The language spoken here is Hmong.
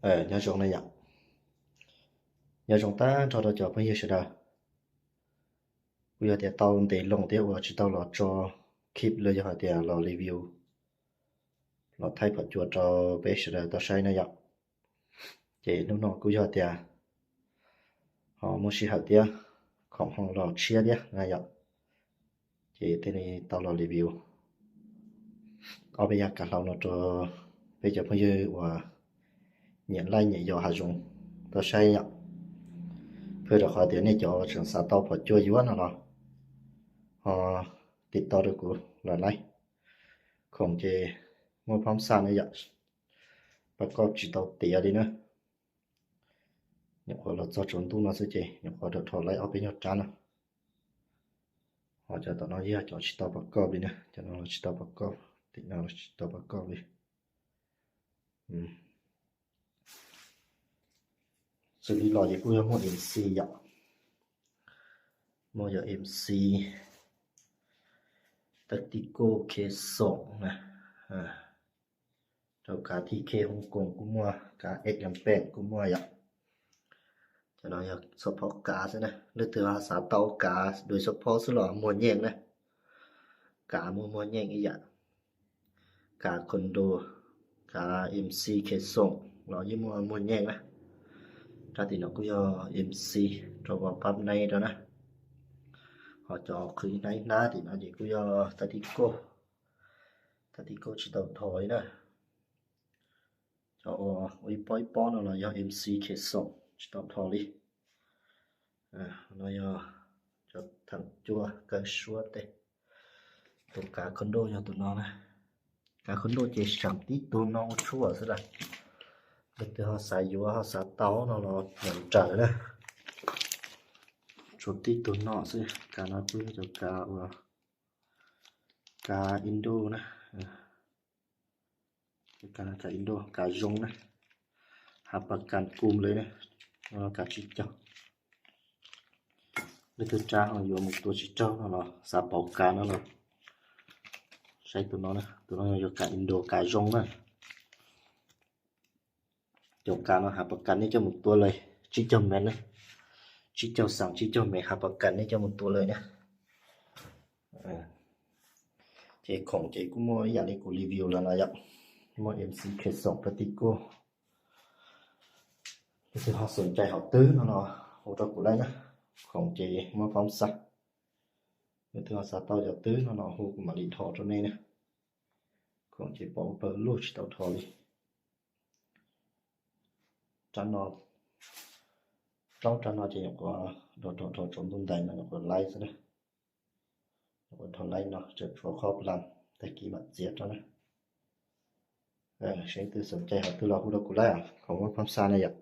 Nyob zoo na yom, nyob zoo tag nrho rau cov phooj ywg sawv daws. Kuj yog tias tau ntev loo thiab uas tsis tau los tso clip los yog hais tias los review, los thaij phom cua rau peb sawv daws tau saib na yom. Ces hnub no kuj yog tias ho muaj sij hawm thiab, khoom ho los tshiab thiab na yom. Ces thiaj li tau los review ob peb yam kav hlau no rau peb cov phooj ywg uas nyiam laij nyiam yos hav zoov tau saib yom. Pheej rau qhov tias nej cov tseem xav tau phom cua yuav no los ho tiv tauj rau kuv los laij, khoom ces muaj phab xa na yom. Pas koj tsis tau tiav li na. Nyuam qhuav los txog tsaus ntuj no xwb ces nyuam qhuav rau dhos laij ob peb nyuag rab no. Ho cov tom no yog cov tsis tau pas koj li na, cov no los tsis tau pas koj, tim no los tsis tau pas koj li. Xws li los ces kuj yog muaj MC yom, muaj yog MC, Tactical, Khe Xoom na, rau kav TK Hong Kong kuj muaj, kav X Lam Peem kuj muaj yom. Cov no yog support kav xwb na, leej twg ho xav tau kav dua support xwb los muaj nyeej na. Kav muaj muaj nyeej ib yam, kav Condo, kav MC Khe Xoom los yeej muaj muaj nyeej na. Rab tim no kuj yog MC rau pab nai rau na. Ho cov qhwv ib hnab ib hnab tim no ces kuj yog Tactical, Tactical tsis tau dhos li na. Cov ua ib pob ib pob no los yog MC Khe Xoom tsis tau dhos li. No yog cov theem cua kaw suab tej. Tus kav Condo yog tus no na. Kav Condo ces seem tib tug no ua tshuaj xwb lawm. Leej twg ho xav yuav ho xav tau no los nyeem nrawm na. Tshuav tib tug no xwb, kav no kuj yog cov kav ua kav Indo na. Kav Indo kav zoo na, hav pas kas kum li na, kav tsib caug. Leej twg rab ho yuav mus tua tsib caug no los xav pauv kav no los saib tus no, tus no yog kav Indo kav zoo na. Cov kav no hav pas kas nej coj mus tua lawm tsib caug mev na, tsib caug xees tsib caug mev hav pas kas nej coj mus tua lawm na. Ces khoom ces kuj muaj ib yam li kuv review lawm no yom, muaj MC Khe Xoom Tactical. Leej twg ho xom cai hom twg no los hu rau kuv laij na, khoom ces muaj phab xa. Leej twg ho xav tau cov twg no los hu kuv mam li dhos rau nej na. Khoom ces pom ua pawg lug tsis tau dhos li. Rab no, plaub rab no ces nyuam qhuav dhos dhos dhos tsaus ntuj ntais no nyuam qhuav laij xwb na. Nyuam qhuav dhos laij no tseem tshuav qhov plas tag kis mam txiav rau na. Seb leej twg xom cai hom twg los hu rau kuv laij, khoom muaj phab xa na yom.